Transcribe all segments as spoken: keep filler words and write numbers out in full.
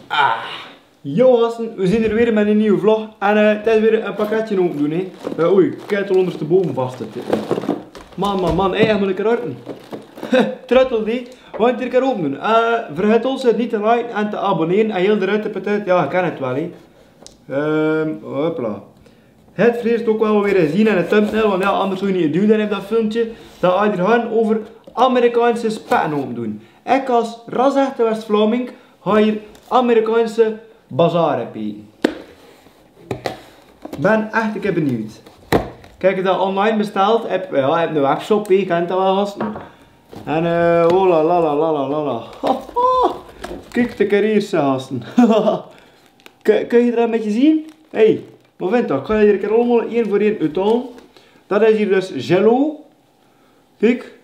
Ah. Yo gasten, we zien d'r weer mit 'n nieje vlog. En eh, 't is weer e pakketje open doen, hè. Eh, oei, kiek al ondersteboven vas. Man, man, man, eh, ich mót lekker orne. Tröttel die, want ich kan open doen. Eh, vergeet ós neet te liken en te abonneren. En hiel d'r uit te peten, ja, ich kin 't waal, hè. Ehm, hopla. Het verliest ok waal weer zin in de thumbnail, want ja, anders zouw ich neet doen in dat filmke. Dat haet d'r han euver Amerikaanse spetten open doen. Ik as ras-echte West-Vlaming haw hie Amerikaanse bazaar op eten. Bin ech 'ne kier benuujd. Kiek, ich höb dat online besteld. Höb, ja, höb 'ne webshop, hè, kint dat waal, gasten. En eh, oh la la la la la la. Kiek, de carrière, gasten. Kin, kin geer dat 'n bietje zeen? Hey, moment, dan kan ich hie allemaol ein veur ein uithole. Dat is hie dus Jell-O. Kiek.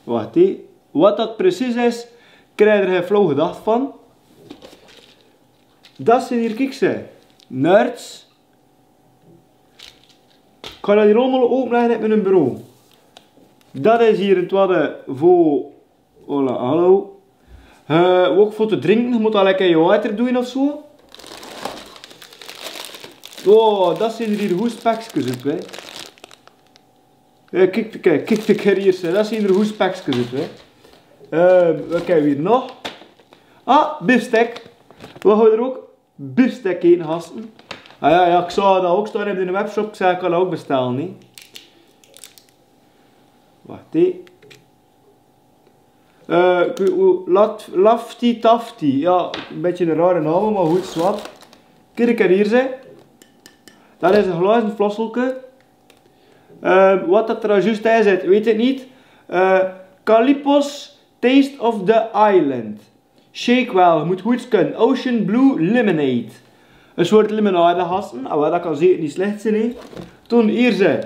Wach, hè. Wat dat precies is, krieg geer gein flauw gedachte van. Dat zien hie, kiek ze. Nerds. Kan dat hie allemaol openmaoke mit mien bureau. Dat is hie 't tweede veur Hola, hallo. Eh, ok veur te drinke, mót al lekker water doen of zo. Oh, dat zien hie hoespekskes, hè. Eh, kiek, kiek, kiek, kiek hie, hè. Dat zien hie hoespekskes, hè. Eh, wat kinne we hie nog? Ah, biefstuk. We hawwe d'r ok biefstuk in, gasten. Ah ja, ja, ich zaog dat ok staon in de webshop, ich zag, ich kan dat ok bestelle, hè. Wach, hè. Eh, ik weet, hoe, Lat-, Lafty Tafty. Ja, 'n bietje 'ne rare naam, mer good, zwart. Kiek hie, ze. Dat is 'n glazen flesselke. Eh, wat dat d'r zjus in zit, weet ik neet. Eh, Calippo's Taste of the Island. Shake waal, mót good kinne. Ocean Blue Lemonade. 'n Soort limonade, gasten, awwer dat kan zeker neet slech zien, hè. Toen hie ze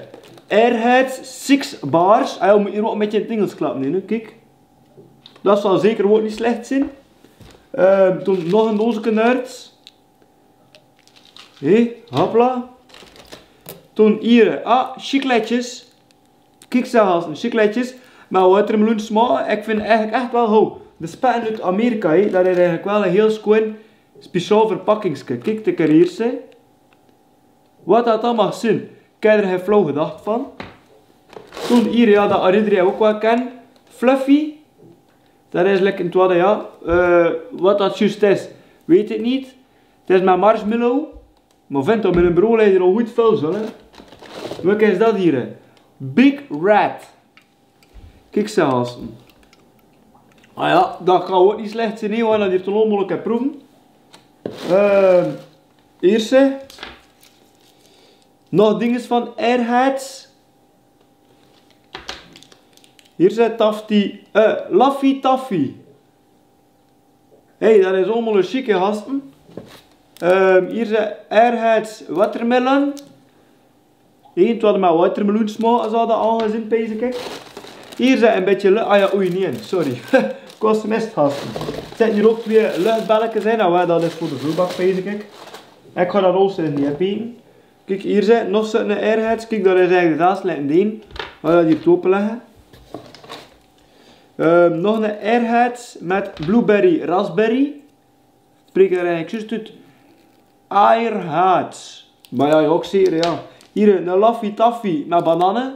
Airheads Six Bars. Ah, we mótte hie ok 'n bietje in 't Ingels klappe, hè, kiek. Dat zal zeker ok neet slech zien. Ehm, toen nog 'n doosje Nerds. Hè, hopla. Toen hie, ah, chicletsjes. Kiek, ze, gasten, chicletsjes. Mer watermeloensmaak, ik vind eigelik ech waal, ho, de spetten oet Amerika, hè, dat is eigelik waal 'n hiel schoon speciaal verpakkingske. Kiek, de carrière, ze. Wat dat dan mag zien, ik höb d'r gein flauw gedachte van. Toen hie, ja, dat hawwe v'r ok waal kenne. Fluffy. Dat is lekker in 't water, ja. Eh, wat dat zjus is, weet ik neet. 't Is mer marshmallow. Mer vent, op miene bureau ligke d'r al good väöl, zo, hè. Wat is dat hie? Big Red. Kiek, ze, gasten. Ah ja, dat kan ok neet slech zien, hè, wen dat hie toen allemaol kan proeve. Ehm, hie, ze. Nog dinges van Airheads. Hie, ze, Tafty, eh, Laffy Taffy. Hey, dat is allemaol 'n chique, gasten. Ehm, hie, ze, Airheads Watermelon. Hè, 't waal mer watermeloensmaak, as dat al gezeen, pees ik. Hie, ze, 'n bietje lu-, ah ja, oei, nein, sorry. Ik waas mis, gasten. 't Zit hie ok twee luchbelkes in, awwer dat is veur de vuurbak, pees ik. Ik gaon dat ok neet opete. Kiek, hie, ze, nog zo'n Airheads. Kiek, dat is eigelik de daas, laot 'm d'r in. Gaon dat hie opelegke. Ehm, nog 'n Airheads mit blueberry, raspberry. Spreek ik dat eigelik zjus oet? Airheads. Mer ja, ja, ik zeen, ja. Hie 'n Laffy Taffy mit banane.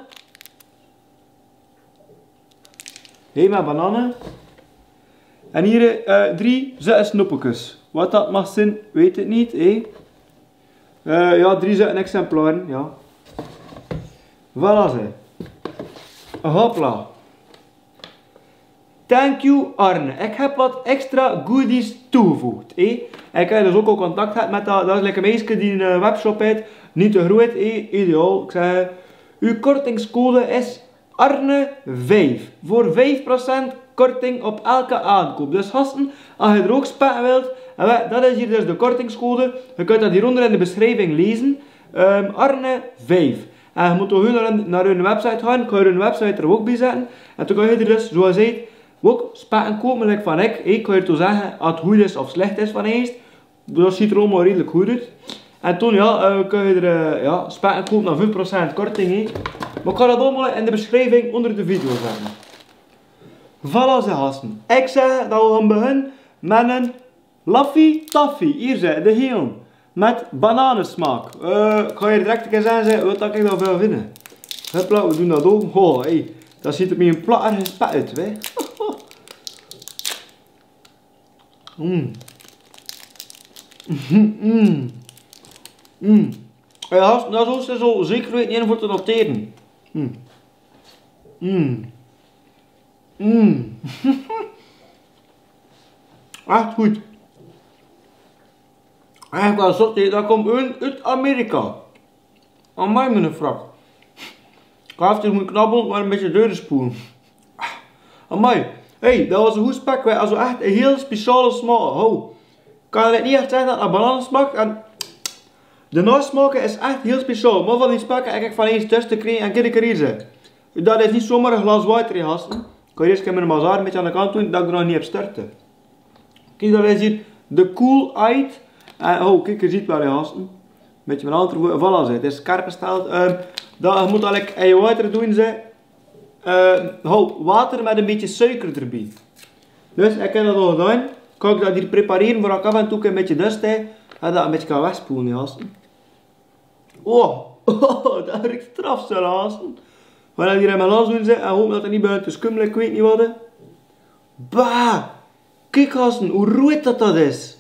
Hè, mit banane. En hie, eh, drie zoete snoepkes. Wat dat mag zien, weet ik neet, hè. Eh, ja, drie zoete exemplare, ja. Voilà, ze. Hopla. Thank you, Arne. Ik heb wat extra goodies toegevoegd, hè. Ik heb dus ok al contact gehad mit dat, dat is lekker meiske die 'n, eh, webshop haet. Neet te groet, hè. Ideaal. Ik zeg, uw kortingscode is Arne vijf. Voor vijf procent korting op elke aankoop. Dus gasten, as geer d'r ok spek wilt, en we, dat is hie dus de kortingscode. Geer kint dat hie onder in de beschrijving laeze. Ehm, Arne vijf. En geer mót toch gewoon nao hun, nao hun website gaon. Ik gaon hun website d'r ok bie zette. En toen kint geer dus, zoeas gezag, ok spek koupe, like van ik. Ik gaon hie toch zegge as 't good is of slech is van ees. Dat zuut d'r allemaol redelik good oet. En toen, ja, eh, kint geer, eh, ja, spek koupe nao vijf procent korting, hè. Mer ik gaon dat allemaol in de beschrijving onder de video zette. Voilà, ze, gasten. Ik zeg dat we gaon beginne mit 'n Laffy Taffy, hier ze, de hiel. Mit bananesmaak. Eh, ik gaon hier direk kieke wat ik dao van vin. Hupla, we doen dat ook. Ho, hey. Dat ziet er mij een platter gespuit, hè. Mm. Mm. Mm. Ja, dat is, dat is zo zeker weten niet voor te noteren. Mm. Mm. Mm. Echt goed. Echt wel zot, dat komt uit, uit Amerika. Amai, meneer Frak. Ik ga even moeten knabbelen, maar een beetje deuren spoelen. Amai. Hey, dat was een goed spek, hè. Also echt een heel speciale smaak. Ho. Ik kan het niet echt zeggen dat het naar banaan smaakt. En de nasmaak is echt heel speciaal. Maar van die spekken heb ik van eens tussen te krijgen en kiek, hier ze. Dat is niet zomaar een glas water, hè, gasten. Ik kan eerst even mijn mazar een beetje aan de kant doen, dat ik er nog niet heb starten. Kiek, dat is hier de Kool Aid. Eh, oh, kiek, ge ziet wel, hè, gasten. Met mijn andere woorden, voilà, ze. Het is scherp gesteld. Ehm, dat moet ik eigenlijk water doen, ze. Eh, ho, water met een beetje suiker erbij. Dus, ik heb dat al gedaan. Kan ik dat hier prepareren voor ik af en toe een beetje dust, hè. En dat een beetje kan wegspoelen, hè, gasten. Oh, oh, dat ruikt straf, ze, gasten. We gaan hier helemaal los doen, ze. En hopen dat het niet begint te schummelen, ik weet niet wat, hè. Bah, kiek, gasten, hoe rood dat dat is.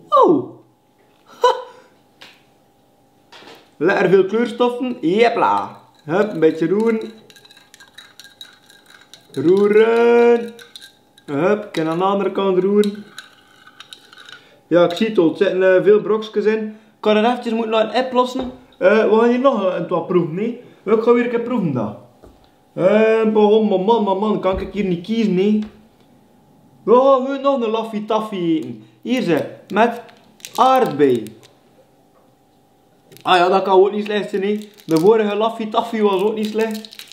Oh. Ha. Lekker veel kleurstoffen. Jepla. Hup, een beetje roeren. Roeren. Hup, ik kan aan de andere kant roeren. Ja, ik zie het al. Het zitten, eh, veel brokskes in. Ik kan het eventjes moeten laten oplossen. Eh, we gaan hier nog een, twee proeven, nee? We gaan weer een keer proeven dan. Eh, boh, man, man, man, man, kan ik hier niet kiezen, nee? Oh, we nog een Laffy Taffy eten. Hier, ze, met aardbei. Ah ja, dat kan ook niet slecht zijn, nee. De vorige Laffy Taffy was ook niet slecht.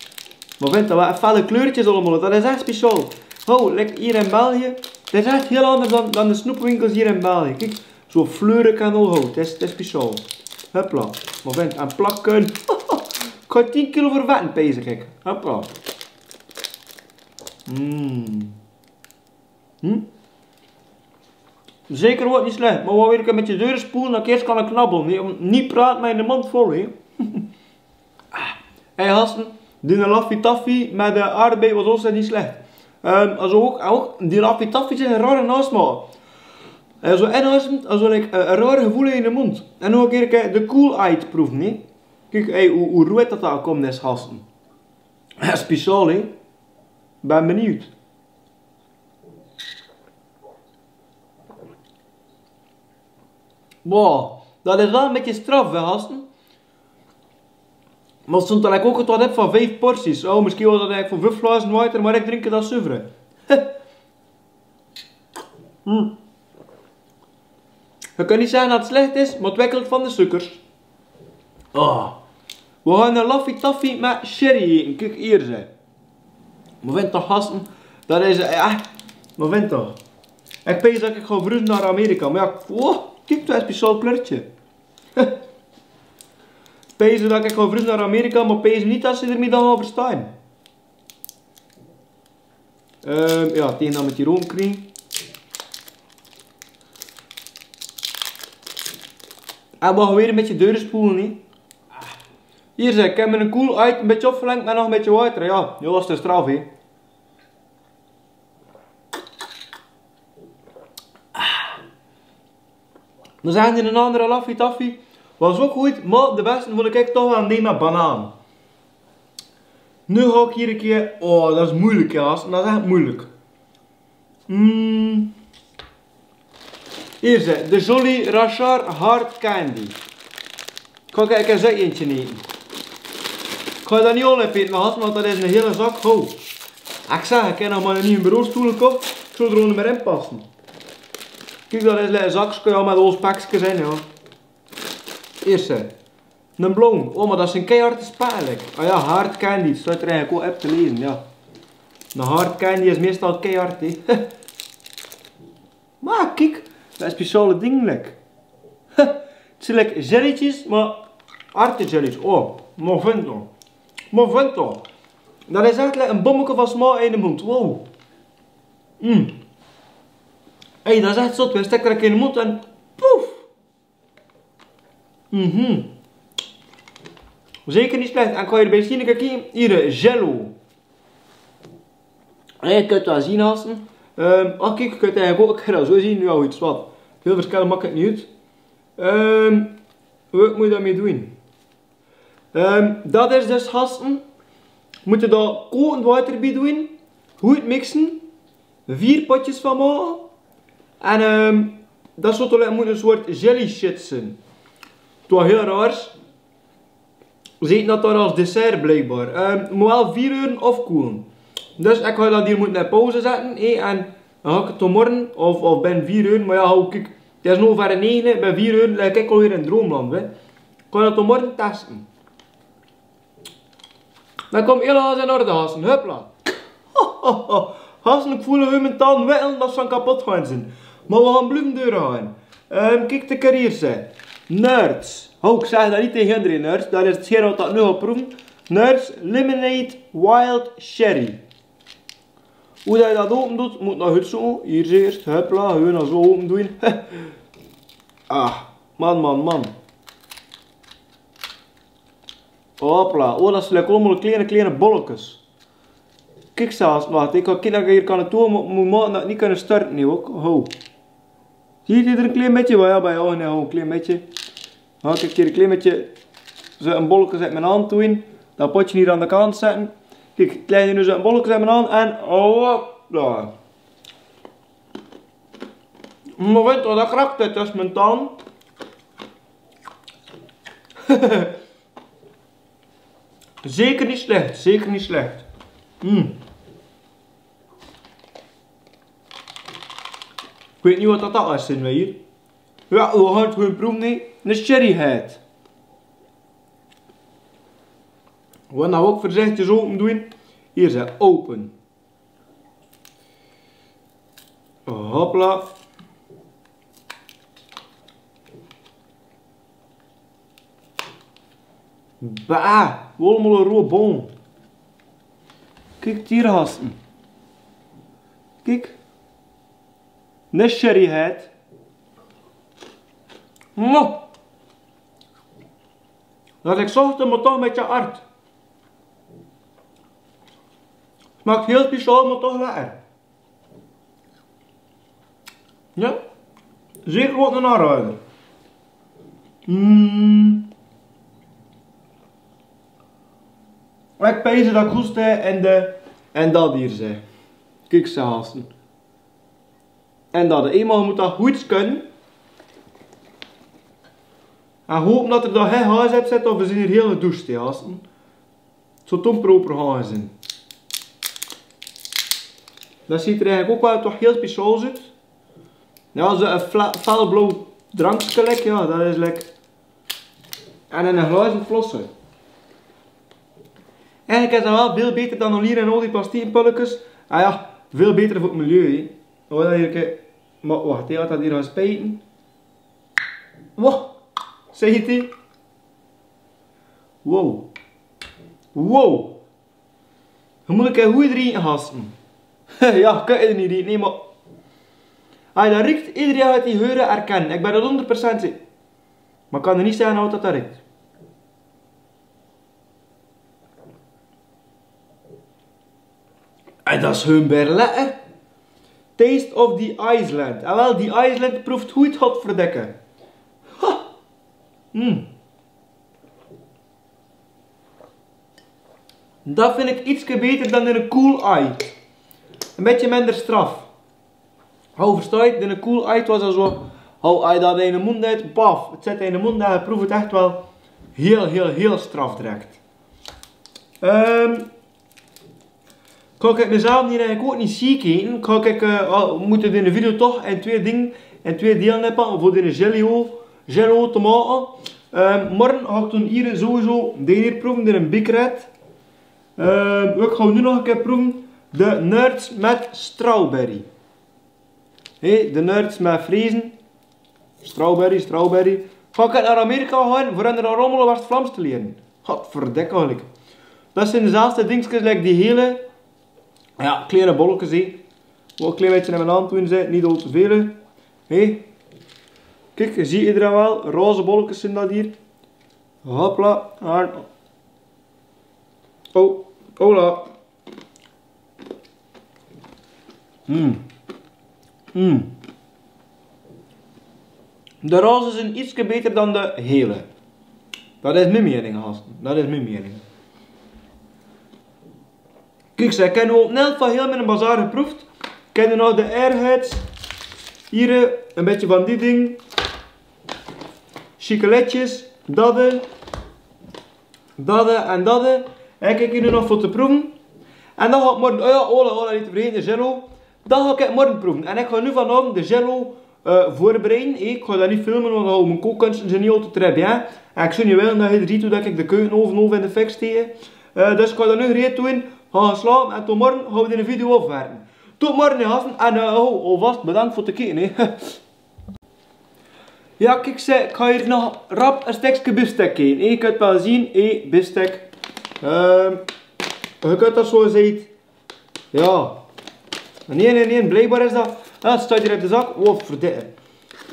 Maar vindt dat wel felle kleurtjes allemaal. Dat is echt speciaal. Oh, lekker hier in België. Dat is echt heel anders dan, dan de snoepwinkels hier in België. Kiek, zo'n fleurige en al hout. Dat is, dat is speciaal. Hupla. Maar vindt aan plakken. Ik ga tien kilo voor vetten pezen, kijk. Hupla. Mm. Hm? Zeker wordt niet slecht, maar wel weer een beetje deuren spoelen, dat ik eerst kan knabbelen. Niet, niet praten met de mond vol, hè. Ah. Hey, gasten, die Laffy Taffy met de aardbei was ook niet slecht. Ehm, also ook, ook, die Laffy Taffy zijn een rare nasmaak. Also, en als, also, like, eh, een raar gevoel in de mond. En nog een keer, kijk, de Kool Aid proeven, hè. Kiek, hey, hoe, hoe rood dat daar komt, is, gasten. Speciaal, hè. Ben benieuwd. Boah, dat is wel een beetje straf, hè, gasten. Maar soms dan ik ook het wat heb van vijf porties. Oh, misschien was dat eigenlijk voor vijf glazen water, maar ik drink het als zuiver. Hm. Ik kan niet zeggen dat het slecht is, maar het wikkelt van de suikers. Oh. We gaan een Laffy Taffy met sherry eten. Kiek hier, ze. Moment toch, gasten. Dat is, eh, ja. Moment toch. Ik pees dat ik gewoon verhuis naar Amerika. Maar ja, wow, kiek, dat is speciaal kleurtje. Pees dat ik gewoon verhuis naar Amerika, maar pees niet dat ze er niet allemaal verstaan. Ehm, ja, tegen dan met die rondkring. En we gaan weer een beetje deuren spoelen, hè. Hier, zeg, ik heb mijn Kool Aid een beetje opgelengd, maar nog een beetje water. Ja, dat was de straf, hè. Dan zijn er een andere Laffy Taffy. Was ook goed, maar de beste vond ik toch wel die met banaan. Nu ga ik hier een keer, oh, dat is moeilijk, ja. Dat is echt moeilijk. Mm. Hier, zeg, de Jolly Rancher Hard Candy. Kijk, ik heb ze eentje niet. Ik ga dat niet al even eten, maar had, want dat is een hele zak. Ho. Ik zeg, ik heb nog maar niet een bureaustoel gekocht. Ik zou er onder mijn in passen. Kiek, dat is een zakske, ja, met ons pakske in, ja. Eerste. Een bloem. Oh, maar dat is een keiharde spalik. Ah ja, hard candy. Dat staat er eigenlijk ook op te lezen, ja. Een hard candy is meestal keihard, hè. Maar kiek, dat is speciale dingelijk. Het zijn like jelletjes, maar harde jelletjes. Oh, Movento. Movento. Dat is echt like een bommeke van smaak in de mond. Wow. Mm. Ei, dat is echt zot. Wej stek d'r in de mond en poef. Mhm. Zeker neet slech. En kan hie bie zien, kiek, hie Jell-O. Ei, kint 't waal zien, hasten. Ehm, och, kiek, kint 't eigelik ouch, kint 't zoe zien, noe, iets wat. Väöl verskel maak 't neet oet. Ehm, wat mot ich dao mit doon? Ehm, dat is dus, hasten. Mot ge dao kokend water bie doon. Good mixe. Veer potjes van make. En, ehm, dat zal toch mot 'n soort jelly shit zien. Toch hiel raar. Zeet dat d'r as dessert bliekbaar. Ehm, mot waal veer ure aafkoele. Dus ich gaon dat hie mot op pauze zette, hè, en dan gaon ich 't morge of, of binne veer ure, mer ja, ho, kiek, 't is noe ver nege, binne veer ure ligk ich alweer in droomland, hè. Ich gaon dat morge teste. Dan kump alles in orde, hasten. Hupla. Hasten, ich veul wie mien tann wittel, dat ze kapot gaon zien. Mer we gaon blieve deurgaon. Ehm, kiek, de carrière, hè. Nerds. Ho, ich zag dat neet taege hie, Nerds. Dat is 't ene wat ich noe gaon proeve. Nerds Lemonade Wild Cherry. Wie dat ge dat open doot, mot nog good zo. Hie ieërs, hupla, gewoon zoe open doon. Ah, man, man, man. Hopla, oh, dat zien allemaol kleine, kleine bollekes. Kiek, zelfs, wach, ich kan, kiek, hie kan 't toe, mer, mer, mer, neet kinne starte, nee, ouch. Ho. Zeet ge 't, 'n klein bietje, mer ja, bie, oh nee, ho, 'n klein bietje. Ho, kiek, hie 'n klein bietje. Zoe 'n bolleke, zet mien hand d'rin. Dat potje hie aan de kant zette. Kiek, klein, noe zoe 'n bolleke, zet mien hand en, oh, dao. Mer weit ge, dat kraak, dat is mien tann. Zeker neet slech, zeker neet slech. Mm. Ich weit neet wat dat is, zien we hie. Ja, we gaon 't gewoon proeve, nee. 'Ne Cherry Head. We gaon 'm ouch veurzichtig zoe open doon. Hie is 'r, open. Hopla. Bah, allemaol roe boon. Kiek, hie, hasten. Kiek. 'Ne Cherry Head. Mwah. Dat is zoet, mer toch 'n bietje ard. Smaak hiel speciaal, mer toch lekker. Ja, zeker waat 'nen aanraojer. Mm. Ich peins dat ich 't hoeste en de, en dat hie, zeg. Kiek, ze, hasten. En dat, emes mot dat good kinne. En hoop dat ge dat hie huis höbt zet, of we zien hie hiel gedoesd, hè, hasten. Zoe dom proper gaon zien. Dat zuut d'r eigelik ouch waal toch hiel speciaal oet. Ja, zoe 'n fla-, felblau drankske, ja, dat is lekker. En in 'n glazen fleske. Eigelik is dat waal väöl beter dan al hie en al die plastic pöllekes. Ah ja, väöl beter veur 't milieu, hè. Hoor, dat hie, mer wach, die had dat hie gaon spijten. Wow, zuut ge? Wow. Wow. Ge mot 'ne goeie drink, hasten. Ja, ich kan 't neet drinke, nee, mer. Ai, dat riek, ederein haet die geure herkenne. Ich bin d'r honderd procent zeker. Mer ich kan d'r neet zage wie dat dat riek. En dat is hun berle, hè? Taste of the Island. Ah, wel, die Island proeft good, godverdekke. Ha. Mm. Dat vin ich ietske beter dan d'n Cool Eye. 'n Bietje minder straf. Ho, verstaot, d'n Cool Eye waas al zoe, ho, hie dat in de mond deit, baf, 't zit in de mond, dao proef 't ech waal hiel, hiel, hiel straf direk. Ehm, Kan ich mezelf neet eigelik ouch neet ziek ete? Kan ich, eh, al, mot ich d'n video toch in twee ding, in twee deile pakke, veur d'n Jell-O, Jell-O te make. Ehm, morge gaon ich toen hie sowieso d'n hie proeve, d'n Big Red. Ehm, ich gaon noe nog 'ne kier proeve de Nerds mit strawberry. Hè, de Nerds mit Friese. Strawberry, strawberry. Gaon ich nao Amerika gaon, veur hen allemaol West-Vlaams te liere. Godverdekke, hoor ich. Dat zien dezelfde dingskes, like die hele, ja, kleine bollekes, hè. Wol e klein bietje nao m'n hand doon, ze, neet al te väöl. Hè? Kiek, ziet geer 't waal, roze bollekes zien dat hie. Hopla. En, oh, hola. Mm. Mm. De roze zien ietske beter dan de gele. Dat is mien mening, gasten. Dat is mien mening. Kiek, ze, ik heb noe al hiel vaal in 't bazaar geproefd. Ik heb noe nog de Airheads. Hie, e bietje van die ding. Chocolatjes, dat, dat en dat. En ik heb hie noe nog veur te proeven. En dan gaon ik morge, oh ja, hola, hola, neet te vergaete, de Jell-O. Dan gaon ik morge proeven. En ik gaon noe vanaovend de Jell-O, eh, veurbereide. Ik gaon dat neet filme, want dan gaon mien kookkunste neet al te très bien. En ik zów neet wille dat geer ziet wie dat ik de keuken aof en aof in de fik steek. Eh, dus ik gaon dat noe gereed doon. Gaon slaope en tot morge gaon we de video aofwerke. Tot morge, hè, gasten. En, eh, oh, alvas bedank veur 't kieke, hè. Ja, kiek, ze, ik gaon hie nog rap e stekske biefstek ete. Hè, geer kint 't waal zien, hè, biefstek. Ehm, geer kint dat zo zien. Ja. Nae, nae, nae, bliekbaar is dat. Ja, 't steit hie in de zak. Oh, verdikke.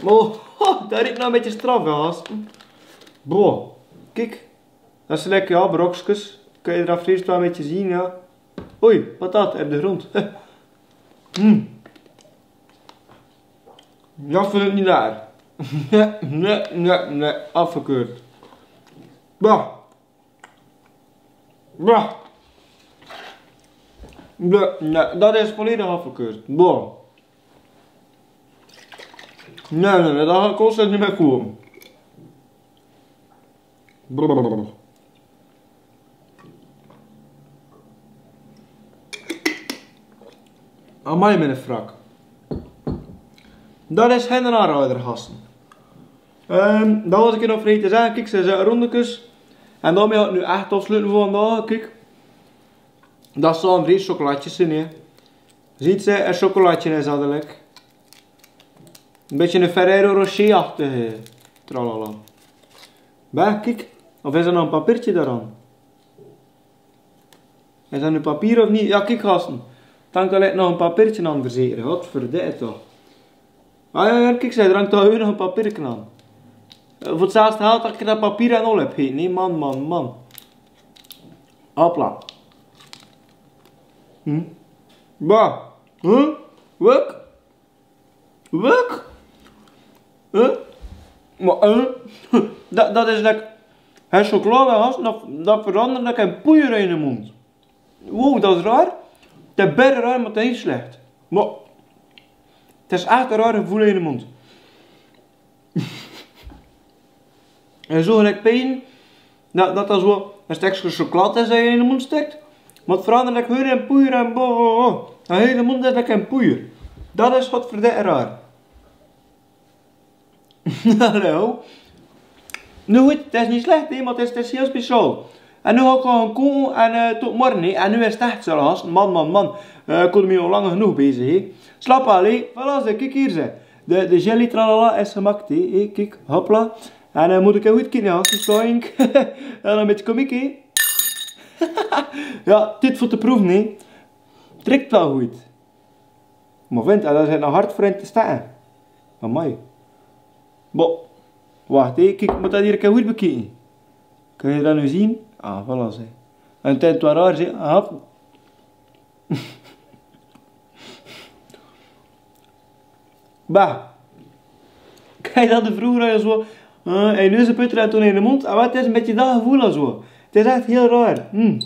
Oh, dat riek noe e bietje straf, hè, gasten. Boah. Kiek. Dat is lekker, ja, brokskes. Kint geer dat vries waal e bietje zien, ja. Oei, wat dat, op de grond. Hm. Dat vinj ik neet lekker. Nae, nae, nae, nae. Afgekeurd. Bah. Bah. Nae, nae, dat is volledig afgekeurd. Bah. Nae, nae, nae, dat gaon ik neet mieë koke. Blablabla. Amai, miene frak. Dat is geine aanrader, gasten. Ehm, dat waas ik nog vergaete te zègke. Kiek, ze zien rondekes. En daomei gaon ik noe ech aofsluite veur vandaag. Kiek. Dat zal e vries chocolaatje zien, hè. Ziet ze, e chocolaatje is dat lekker. E bietje 'n Ferrero Rocher-achtige tralala. Bah, kiek, of is d'r nog e papiertje dao aan? Is dat noe papier of neet? Ja, kiek, gasten. Dan kan ik nog e papiertje aan verzere. Wat verdikke toch. Ah ja, ja, kiek, ze, d'r hangt toch nog e papiertje aan. Eh, veur 't zelfs te hale dat ik dat papier en al heb, hè. Nae, man, man, man. Hopla. Hm? Bah. Huh? Wuk? Wuk? Huh? Mer, huh? Dat, dat is lekker. Hè, chocola, hè, gasten, dat, dat verandert lekker in poeier in de mond. Wow, dat is raar. Dat is bès raar, mer dat is neet slech. Mer dat is ech e raar geveul in de mond. En zo geliek pien, dat, dat d'r zo e stekske chocola is dat in de mond stik. Wat verandert lekker in poeier en bo, bo, bo. De hele mond is lekker in poeier. Dat is wat verdikke raar. Hallo. Noe good, dat is neet slech, hè, mer dat is, dat is hiel speciaal. En noe gaon ik gewoon koke en, eh, tot morge, hè. En noe is 't ech zelfs. Man, man, man. Eh, ik kós mich al lang genóg bezig, hè. Slaap waal, hè. Voilà, ze, kiek hie, ze. De, de jelly tralala is gemaak, hè. Hè, kiek, hopla. En, eh, mót ik good kieke, hè. Zoink. En dan mit komiek, hè. Ja, dit veur te proeve, hè. Trèk waal good. Mer vent, dat is nog hard veur in te staon. Amai. Bo. Wach, hè, kiek, mót dat hie good bekieke. Kins se dat noe zeen? Ah, voilà, ze. En ten twaalf jaar, ze. Ah. Bah. Kiek, dat de vroeger al zo. Eh, en noe is 't putter en toen in de mond. Ah, wat is mit die dat geveul al zo? 't Is ech hiel raar. Hm.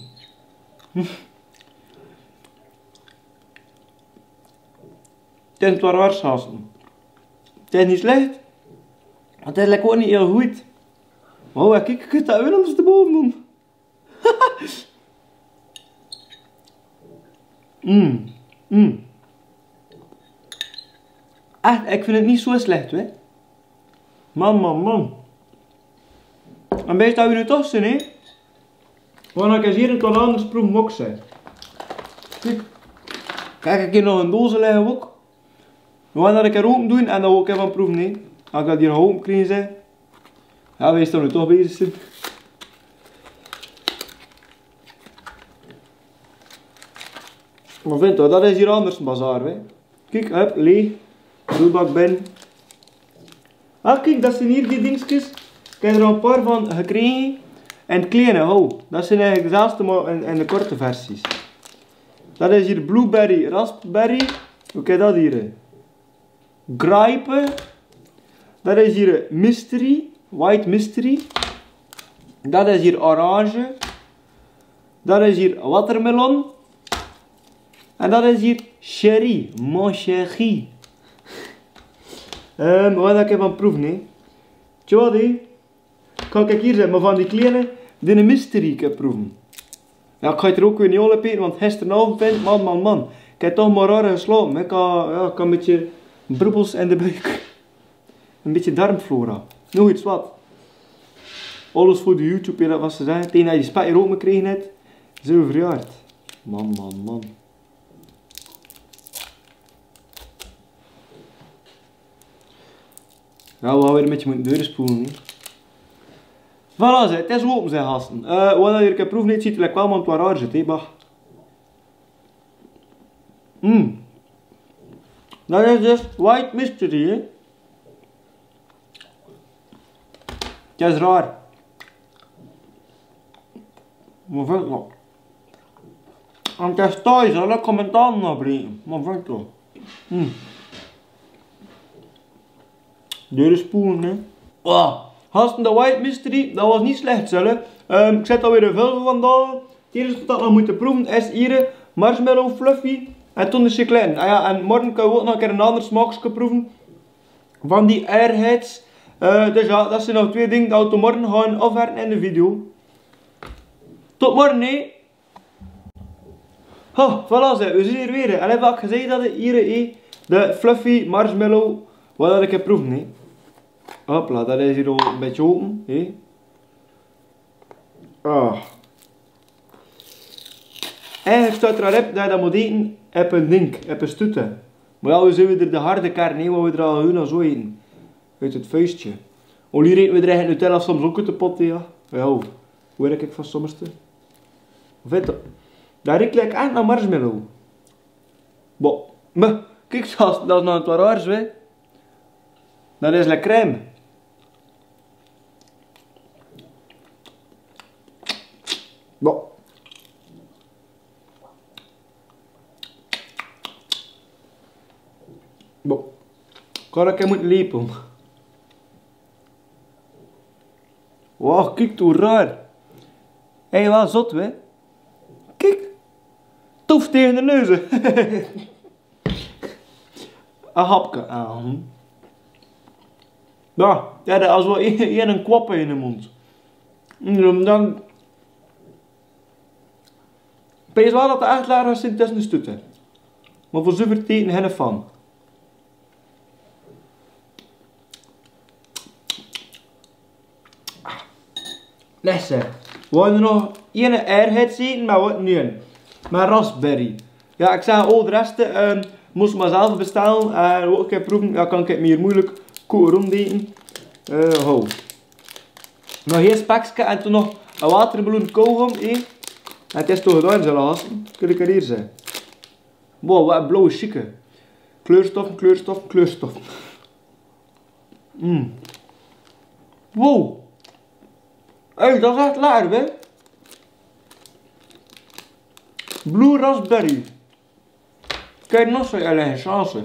Ten twaalf jaar, gasten. 't Is neet slech. 't Is lekker, ouch neet hiel good. Oh, ja, kiek, kiek, dat weer anders de boven doen. Mm, mm. Ech, ik vinj 't neet zo slech, hè. Man, man, man. En bès dat we noe toch zien, hè? Want dan kins se hie 't anders proeve, wou ik zègke. Kiek. Kiek, ik höb nog 'n doos ligke ouch. We gaon dat 'ne kier ope doon en dan wou ik 't van proeve, hè. As ik dat hie nog ope krieg, zeg. Ja, we zien noe toch bezig, zeg. Mer vent, dat is hie anders bazaar, hè. Kiek, hup, leeg. Broeibak bin. Ah, kiek, dat zien hie die dingskes. Kiek, d'r ein paar van gekreeg. En kleine, ho. Dat zien eigelik dezelfde, mer in, in de korte versies. Dat is hie blueberry, raspberry. Oké, dat hie. Grape. Dat is hie mystery, white mystery. Dat is hie orange. Dat is hie watermelon. En dat is hie cherry, mon chéri. Ehm, wat ik van proef, nee. Tjoh, die. Kan ik hie, zeg mer, van die kleine, die mystery proeve. Ja, ik gaon d'r ok weer neet alle eten, want gisterenavond, man, man, man. Ik heb toch maar raar geslapen. Ik had, ja, ik had een beetje brubbels in de buik. Een beetje darmflora. Nog iets wat. Alles voor de YouTube, hè, dat was te zeggen. Tegen dat die spek hie ok gekregen hebt. Zo verjaard. Man, man, man. Ja, we hadden weer een beetje moeten deurspoelen, hè. Voilà, zeg, het is open, zeg, gasten. Eh, wat ik heb proef niet ziet, lijkt wel, want waar zit, hè, bah. Mm. Dat is dus white mystery, hè. Dat is raar. Wat vind ik nog? En dat is thuis, hè, dat commentaar nog brengen. Wat vind ik nog? Mm. Deurspoelen, hè. Wow. Gasten, de white mystery, dat was niet slecht, zeg. Ehm, ik zet alweer een veel vandaag. Het enige wat ik nog moet proeven is hie marshmallow fluffy en toen de chiclette. Ah ja, en morgen kunnen we ook nog een keer een ander smaakje proeven van die Airheads. Eh, dus ja, dat zijn nog twee dingen die we tot morgen gaan afwerken in de video. Tot morgen, hè. Ho, voilà, zeg, we zien hie weer. Allee, wat ik gezegd had, hie, hè, de fluffy marshmallow, wat ik heb proeven, hè. Hopla, dat is hie al een beetje open, hè. Ah. En het staat er al op dat je dat moet eten op een ding, op een stoete. Maar ja, we zien weer de harde kern, hè, wat we er al hun zo eten. Uit het vuistje. Al hie eten we er eigelik Nutella soms ok oet de pot, ja. Ja, hoe werk ik van soms te? Vet je, dat riek lekker aan naar marshmallow. Bon, maar kiek, dat is, dat is nog een paar raars, hè. Dat is la crème. Bon. Bon. Kan ik hem moeten lepelen? Wow, kiek toe raar. Hé, wat zot, hè? Kiek. Toef tegen de neus. Een hapje. Ah, hm. Ja, ja, dat is wel een, een kwapper in de mond. Mm, dan pees wel dat de echt lager zit tussen de stoete. Maar voor zover tien hen van. Lekker. We hadden nog een Airhead zien, maar wat nu een. Maar raspberry. Ja, ik zei al, de rest, ehm, moest maar zelf bestellen. En wat ik heb proeven, ja, kan ik het meer moeilijk koken rondeten. Eh, ho. Nog hie spekske en toen nog een watermeloen kauwgom, hè. En het is toch gedaan, zal haast. Kun je het hier zien. Wow, wat een blauwe chique. Kleurstof, kleurstof, kleurstof. Mm. Wow. Hé, dat is echt lekker, hè? Blue raspberry. Kijk nog zo, alleen chance.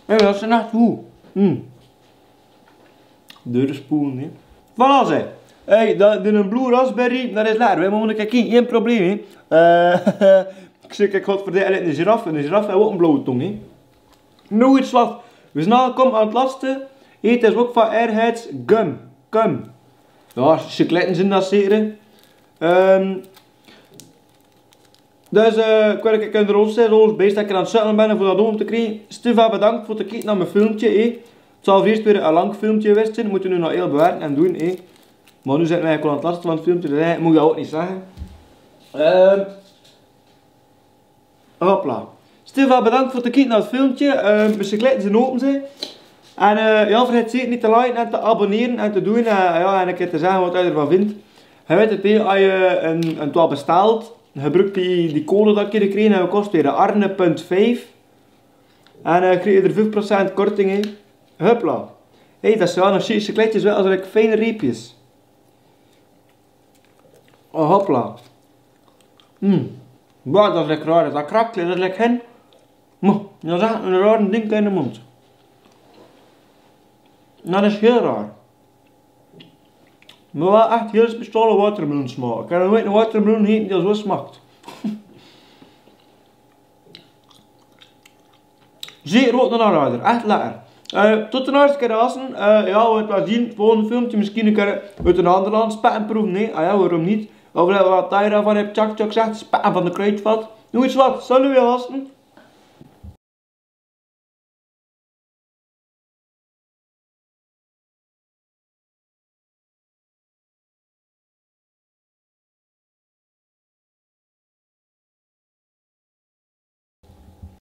Hé, dat is echt hoe. Mm. Deurspoelen, hè. Voilà, zeg. Hé, dat, die een blue raspberry, dat is lekker, hè. Maar moet ik kijken, geen probleem, hè. Eh, ik zeg, ik had voor de, alleen een giraf. En een giraf heeft ook een blauwe tong, hè. Nog iets wat. We zien al, kom aan het laatste. Hie is ok van Airheads, gum. Gum. Ja, chicletten zien dat zeker. Ehm, dus, eh, ik wil even de rol zeggen, zoals bij dat ik aan het zetten ben voor dat om te krijgen. Stefan, bedankt voor het kijken naar mijn filmpje, hè. Het zal eerst weer een lang filmpje geweest zijn. Moeten we nu nog heel bewerken en doen, hè. Maar nu zijn we eigenlijk al aan het laatste van het filmpje, dus eigenlijk moet ik dat ook niet zeggen. Ehm, Hopla. Stefan, bedankt voor het kijken naar het filmpje. Eh, misschien lijkt het een open zijn. En, eh, ja, vergeet zeker niet te liken en te abonneren en te doen. Eh, ja, en een keer te zeggen wat je ervan vindt. Hij weet het, hè, als je een, een toa bestelt, gebruik die, die code dat ik hier gekregen heb, kost weer de Arne punt vijf. En, eh, kriegt d'r vuf procent korting, hè. Hopla. Hey, dat is wel nog zo'n kleedjes, wel als ik fijne riepjes. Oh, hopla. Mm. Boah, dat is lekker raar. Dat krakelt, dat is lekker hen. Mo, dat is echt een raar ding in de mond. Dat is heel raar. Maar wel echt heel speciale watermeloensmaak. Ik heb nog nooit een watermeloen gegeten die zo smaakt. Zeer grote aanrader, echt lekker. Eh, tot de nächste keer, Hassen. Eh, ja, we gaan zien, volgende filmpje misschien een keer uit een ander land. Spek proeven, nee? Ah ja, waarom niet? Of we wat daar van hebben, tjak tjak zegt, spek van de kruidvat. Noe ins wat, salut, Hassen.